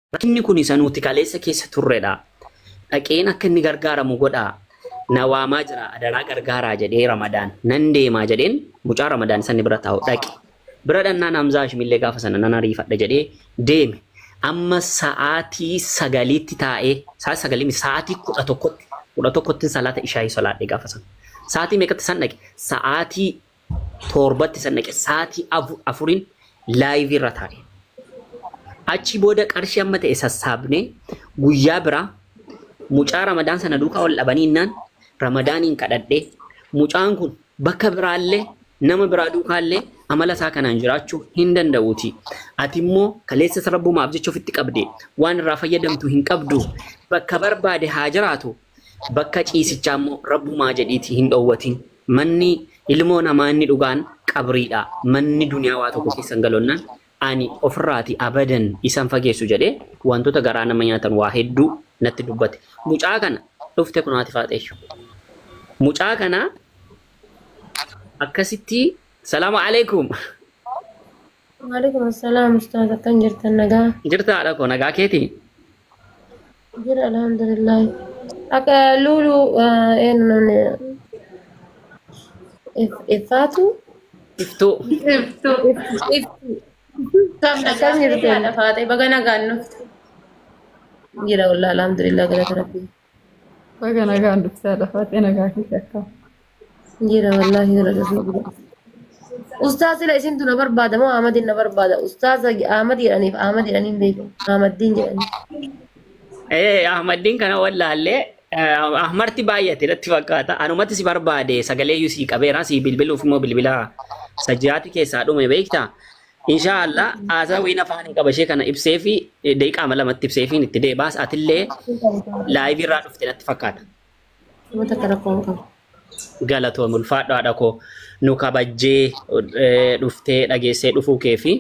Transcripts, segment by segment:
Rakkinni kun isa nuti kaleessa keessa turredha. Dhaqeen akka inni gargaaramu godhaa. Na waamaa jira, adaraa gargaaraa jedhee Ramadaan. Nan deemaa jedheen mucaa Ramadaan sanni bira taa'u dhaqe. Bira dhannaan Hamzaa Hashimillee gaafa sana nan ariifadha jedhee deeme. Amma sa'aatii 9tti taa'ee, sa'aatii 9 sa'aatii 11tti, 11tti salaata ishaayii solaadhe gaafa sana. Sa'aatii meeqatti san dhaqe? Sa'aatii 7tti san dhaqe. Sa'aatii 4 live irra taa'e. Achi booda qarshii amma ta'e sassaabnee guyyaa biraa mucaa Ramadaan sana duukaa ol dhabaniinnaan Ramadaaniin kadhadhee, mucaan kun bakka biraallee nama biraa duukaallee amala isaa kanaan jiraachuu hin danda'uuti. Ati immoo kaleessa rabbumaaf jecha ofitti qabde waan irraa fayyadamtu hin qabdu, bakka barbaade haa jiraatu, bakka ciisichaa immoo rabbumaa jedhiiti hin dhoowwatin. Manni ilmoo namaa inni dhugaan qabriidha. Manni duniyaa waa tokko keessa hin galonnaan ani ofirraati abadan isan fageessu jedhee wantoota garaa nama nyaatan waa hedduu natti dubbate. Mucaa kana dhufte kunaati faaxeessu. Mucaa kana akkasitti salaamu alaikum. Waalaikum assalam ustaaz, akkam jirtan, nagaa? Jirta haadha koo, nagaa keetii? Jira, alhamdulillah. Akka luulu eenyu namni iffaatu? Iftuu. Iftuu. Iftu. Akkam jirtan? Haadha Faaxee, baga nagaan dhufte. Jira wallah, alhamdulillah, galata rabbii. Baga nagaan dhufte haadha Faaxee, nagaa keeti akkam? Jira wallahi, galata rabbii. Ustaaz, ila isintu na barbaada moo Ahmadin na barbaada? Ustaaz Ahmad jedhaniif Ahmad jedhanii hin beeku. Ahmaddiin jedhanii. Ahmaddiin kana wallaallee Ahmarti baay'ate natti fakkaata. Anumatti si barbaade, sagalee iyyuu sii qabeera, sii bilbiluuf immoo bilbila sajjaati keessaa dhume beektaa. Inshaallah haasawiin afaan hin qaba ishee kana ibsee fi daqiiqaa lamatti ibsee fi itti deebaas, atillee live irraa dhufte natti fakkaata. Nama takka rakkoo hin qabu. Galatoom, ulfaadhu haadha koo, nu kabajjee dhuftee dhageessee dhufuu kee fi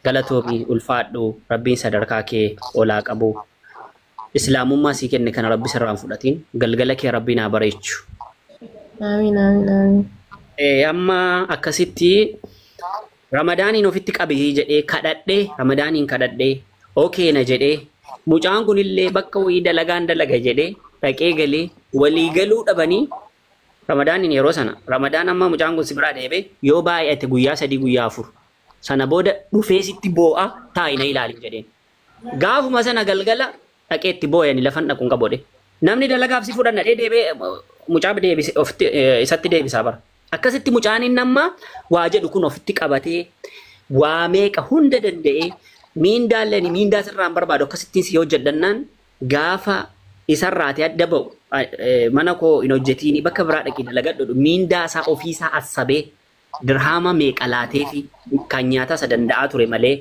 galatoomi, ulfaadhu, rabbiin sadarkaa kee olaa qabu. Islaamummaa sii kenne kana rabbi sirraan fudhatiin, galgala kee rabbiin haa bareechu. Amiin, amiin, amiin. Amma akkasitti Ramadaaniin ofitti qabii jedhee kadhadhee, Ramadaaniin kadhadhee okay na jedhee, mucaan kunillee bakka wayii dalagaan dalaga jedhee dhaqee galee walii galuu dhabanii Ramadaaniin yeroo sana Ramadaan amma mucaan kun si biraa deebee yoo baay'ate guyyaa 3, guyyaa 4, sana booda dhufee sitti boo'a, taa'i na ilaalin jedheen. Gaafuma sana galgala dhaqee itti boo'anii lafan dhaquun qabu godhe. Namni dalagaaf si fudhanna dhee deebee mucaa deebise ofitti isatti deebisaa bara. Akkasitti mucaan inni amma waa jedhu kun ofitti qabatee waa meeqa hunda danda'ee, miindaallee miindaa sirraan barbaadu akkasittiin si hojjedhannaan gaafa isarraati adda ba'u, mana koo hin hojjetiini, bakka biraa dhaqii dalagadhu, miindaa isaa ofiisaa assabee dirhaama meeqa laatee fi kan nyaata isa danda'aa ture malee,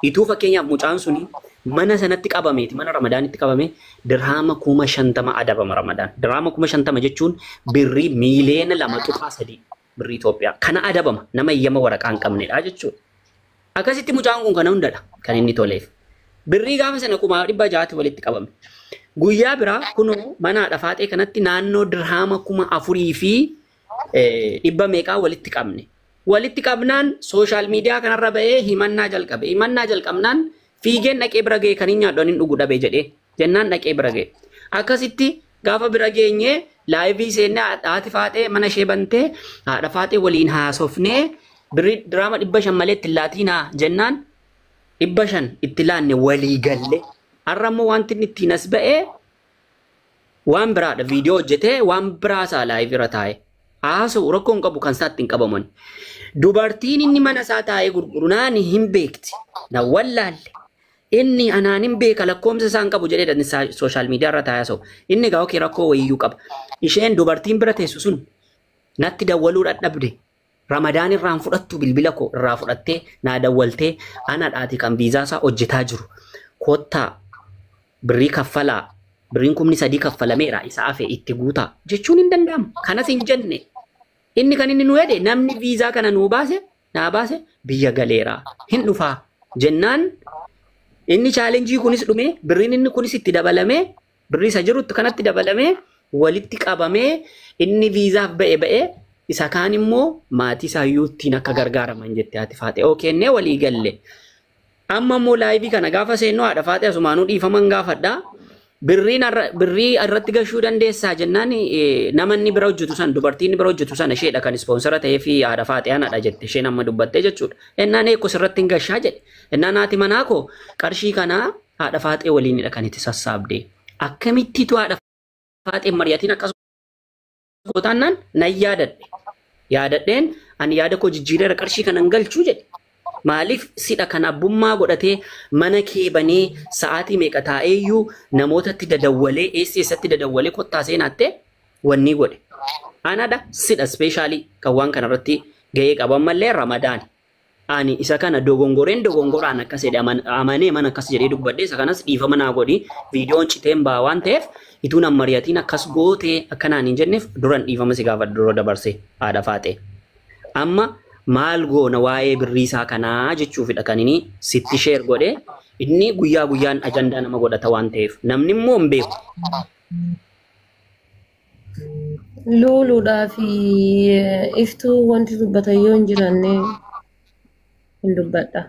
ituu fakkeenyaaf mucaan suni mana sanatti qabameeti, mana Ramadaanitti qabame, dirhaama 50,000 adabama Ramadaan. Dirhaama 50,000 jechuun birrii miiliyoona 2.3 birrii Itoophiyaa. Kana adabama nama eeyyama waraqaa hin qabnedha jechuudha. Akkasitti mucaan kun kana hundadha kan inni toleef. Birrii gaafa sana 600,000 walitti qabame. Guyyaa biraa kunoo mana haadha Faaxee kanatti naannoo dirhaama 4,100 meeqaa walitti qabne. Walitti qabnaan social media kanarra ba'ee himannaa jalqabe. Himannaa jalqabnaan fiigeen dhaqee bira ga'e, kan hin nyaadhu hin dhugu dhabee jedhee jennaan dhaqee bira ga'e. Akkasitti gaafa bira geenyee live seennee, haati Faaxee mana ishee bantee haadha Faaxee waliin haasofnee, birrii dirhaama 500 malee itti laatiinaa jennaan 500 itti laanne walii galle. Har'a immoo wanti inni ittiin as ba'ee waan biraadha. Viidiyoo hojjetee waan biraa isaa live irra taa'e. Haasa'u, rakkoo hin qabu, kan isaatti hin qabaman. Dubartiin inni mana isaa taa'ee gurguru naani hin beekti. Na wallaalle. Inni anaan hin beeka, lakkoomsa isaa hin qabu jedhee social media irra taa'ee haasa'u. Inni egaa okay rakkoo wayiyyuu qaba. Isheen dubartiin bira teessu sun natti dawwaluu dadhabde. Ramadaan irraan fudhattu, bilbila koo irraa fudhattee naa dawwaltee, ana dhaati kan viizaa isaa hojjetaa jiru. Kottaa birrii kaffalaa, birriin 3,000 kaffalameera, isa hafe itti guutaa jechuun hin danda'amu. Kanas hin jenne. Inni kan inni nu jedhe, namni viizaa kana nuu baase, naa baase biyya galeera hin dhufaa jennaan, inni challenge kunis dhume, birriin inni kunis itti dabalamee, birrii isa jirutti kanatti dabalamee walitti qabamee, inni viizaaf ba'e ba'e, isa kaan immoo maatii isaayyuu ittiin akka gargaaraman jette haati Faaxee. Oo kennee walii galle. Amma immoo live kana gaafa seennu haadha Faaxee asumaanuu dhiifaman gaafadha. Birrii irratti gashuu dandeessaa jennaan nama inni bira hojjetu san dubartiin inni bira hojjetu sana isheedha kan sponsor ta'ee fi haadha Faaxee anadha jette isheen amma dubbattee jechuudha. Ennaan eekkos irratti hin gashaa jedhe. Ennaan haati manaa koo qarshii kanaa haadha Faaxee waliinidha kan itti sassaabde. Akkamittitu haadha Faaxee mari'atiin akkas gootaannaan nan yaadadhe. Yaadadheen ani yaada koo jijjiireera qarshii kana hin galchuu jedhe. Maaliif sidha kan abbummaa godhatee mana kee banee sa'aatii meeqa taa'eeyyuu namootatti dadawwalee eessi eessatti dadawwalee kottaa seenaattee wanni godhe. Anadha sidha specially kan waan kanarratti gahee qaban mallee Ramadaan. Ani isa kana dogongoreen dogongoraan akkas jedhe amanee mana akkas jedhee dubbadhe isa kanas dhiifama naa godhi viidiyoon citeen ba'a waan ta'eef ituu nan mari'atiin akkas gootee akkanaan hin jenneef duran dhiifama si gaafadha dura dabarse haadha Faaxee. Amma maal goona waa'ee birrii isaa kanaa jechuufidha kan inni sitti share godhe inni guyyaa guyyaan ajandaa nama godhata waan ta'eef namni immoo hin beeku. Luuluudhaa fi iftuu wanti dubbatan yoo hin jiraanne hin dubbadha.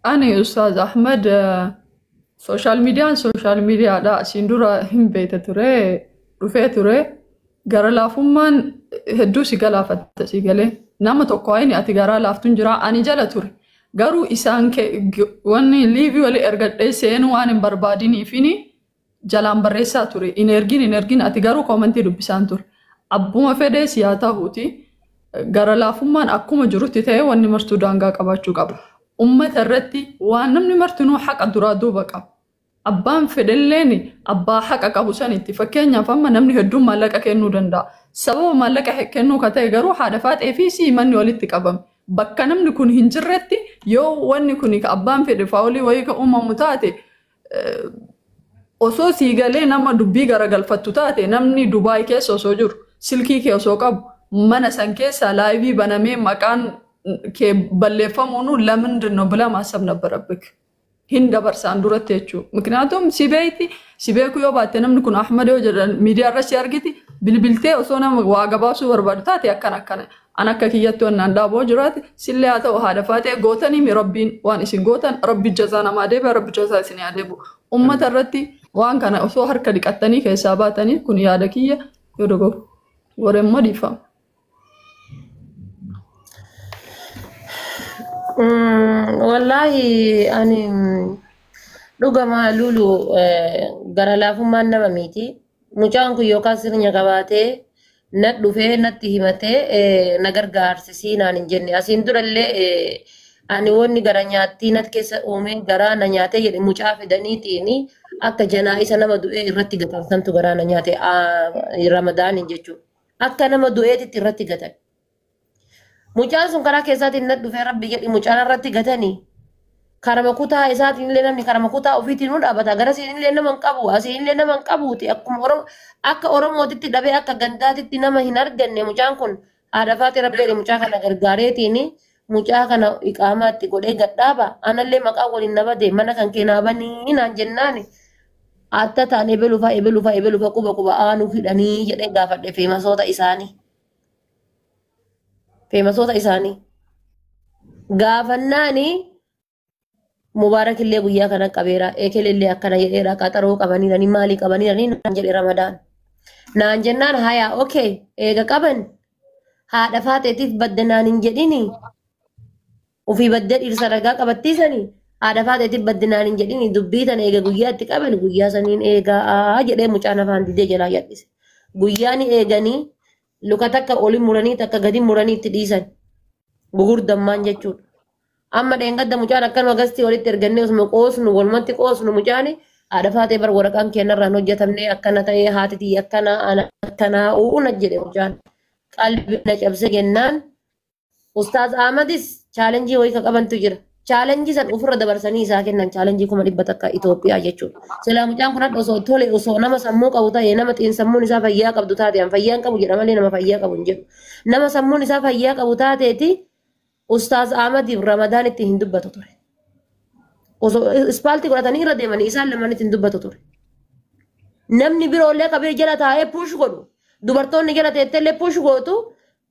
Ani Ustaaz Ahmad social mediaan social mediaadha. Asiin dura hin beekte ture, dhufee ture. Gara laafummaan hedduu si galaafatta si galee. Nama tokko ayini ati garaa laaftuun jira ani jala ture. Garuu isaan wanni live walii ergadhee seenuu waan hin barbaadiniifini jalaan barreessaa ture. In ergin in ergin ati garuu comment dubbisaan ture. Abbuma fedhee si haa ta'uuti gara laafummaan akkuma jirutti ta'ee wanni martuu daangaa qabaachuu qaba. Uummata irratti waan namni martinuu haqa duraa duuba qaba. Abbaan fedhelleen abbaa haqa qabu sanitti fakkeenyaaf amma namni hedduun maallaqa kennuu danda'a. Sababa maallaqa kennuu ka ta'e garuu haadha Faaxee fi sii manni walitti qabame. Bakka namni kun hin jirretti yoo wanni kun ka abbaan fedhe faawulii wayii ka uumamu taate osoo sii galee nama dubbii garagalfattu taate namni Dubaay keessa osoo jiru silkii kee osoo qabu mana san keessa live banamee maqaan kee balleeffamuun ለምንድን ነው ብለህ ማሰብ ነበረብህ። Hin dabarsaan duratti jechuudha. ምክንያቱም si beeyti si beeku yoo baatte namni kun Ahmad yoo jedhan miidiyaa irra si argiti bilbiltee osoo nama waa gabaasuu barbaadu taate akkana akkana. An akka kiyyatti wannaan dhaaboo jiraate sillee haa ta'u haadha Faaxee gootanii mi rabbiin waan isin gootan rabbi jazaa namaa deebi'a rabbi jazaa isin haa deebi'u. Uummata irratti waan kana osoo harka dhiqattanii keessaa baatanii kun yaada kiyya yoo dogoggore immoo dhiifama. Wallaahi ani dhugama lulu gara laafummaan nama miti. Mucaan kun yookaan sirna qabaatee na dhufee natti himatee na gargaarsisii naan hin jenne. Asiin durallee ani wanni gara nyaattii natti keessa uumee garaa na nyaatee jedhe mucaa fidaniitiin akka janaa isa nama du'ee irratti gatan santu garaa na nyaate Ramadaaniin jechuudha. Akka nama du'eetitti irratti gatan. Mucaan sun karaa keessaatiin na dhufee rabbi jedhi mucaan irratti gatanii karama kutaa isaatiin illee namni karama kutaa ofiitiin nu dhaabata garasiin illee nama hin qabu asiin illee nama hin qabuuti akkuma Oromoo akka Oromootitti dhabee akka gandaatitti nama hin arganne mucaan kun haadha Faaxee rabbi jedhi mucaa kana gargaareetiin mucaa kana iqaamaatti godhee gadhaaba anallee maqaa waliin na bade mana kan kee naa banii naan jennaani atta ta'an ebelufa ebelufa ebelufa quba quba aanuu hidhanii jedhee gaafadhe feemasoota isaanii. Feemasoota isaanii. Gaafannaani Mubaarak illee guyyaa kana qabeera eekele illee akkana jedheera qaxaroo qabaniiranii maalii qabaniiranii naan jedhe Ramadaan. Naan jennaan hayaa okee eega qaban haadha Faaxeetiif badde naan hin jedhini ofii baddee dhirsa ragaa qabattiisanii haadha Faaxeetiif badde naan hin jedhini dubbii tana eega guyyaa itti qaban guyyaa saniin eegaa jedhee mucaan afaan didee jalaa yadhise. Guyyaan eeganii luka takka oli muranii takka gadi muranii itti dhiisan gugurdammaan jechuudha. Amma dheengadda mucaan akkanuma gastii walitti ergannee osuma qoosnu walumatti qoosnu mucaan haadha Faaxee bar waraqaan kennarraan hojjetamnee akkana ta'ee haati tiyya akkana ana akkanaa uuna jedhe mucaan. Qalbii na cabse jennaan Ustaaz Ahmadis challenge wayii ka qabantu jira. Challenge san ofirra dabarsanii isaa kennan challenge 100,000 Itoophiyaa jechuudha. Silaa mucaan kun hadha osoo tole osoo nama sammuu qabu ta'e nama xiinsammuun isaa fayyaa qabdu taate an fayyaa hin qabu jedha malee nama fayyaa qabu hin jedhu. Nama sammuun isaa fayyaa qabu taateeti Ustaaz Ahmadiif Ramadaan itti hin dubbatu ture. Osoo ispaaltii godhatanii irra deemanii isaan lamaan itti hin dubbatu ture. Namni biroollee qabee jala taa'ee push godhu. Dubartoonni jala teetteellee push gootu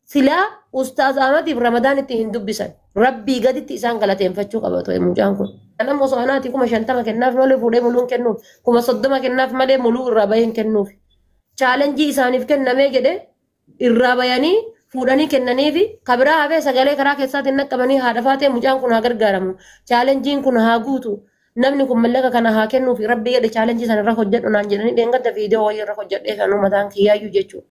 Silaa Ustaaz Ahmadiif Ramadaan itti hin dubbisan. Rabbii gaditti isaan galateeffachuu qaba ture mucaan kun. Nama osoo anaati 50,000 kennaaf malee fuudhee muluu hin kennuuf. 30,000 kennaaf malee muluu irraa bahee hin kennuuf. Chaalenjii isaaniif kennamee jedhe irraa bayanii fuudhanii kennaniifi kabiraa hafee sagalee karaa keessaatiin naqqabanii haadha faatee mucaan kun haa gargaaramu. Chaalenjiin kun haa guutu. Namni kun mallaqa kana haa kennuufi, rabbi jedhe, chaalenjii sana irra hojjedhu naan jedhanii dheengadda viidiyoo wayii irra hojjedhee kanuu mataan kiyyaayyuu jechuudha.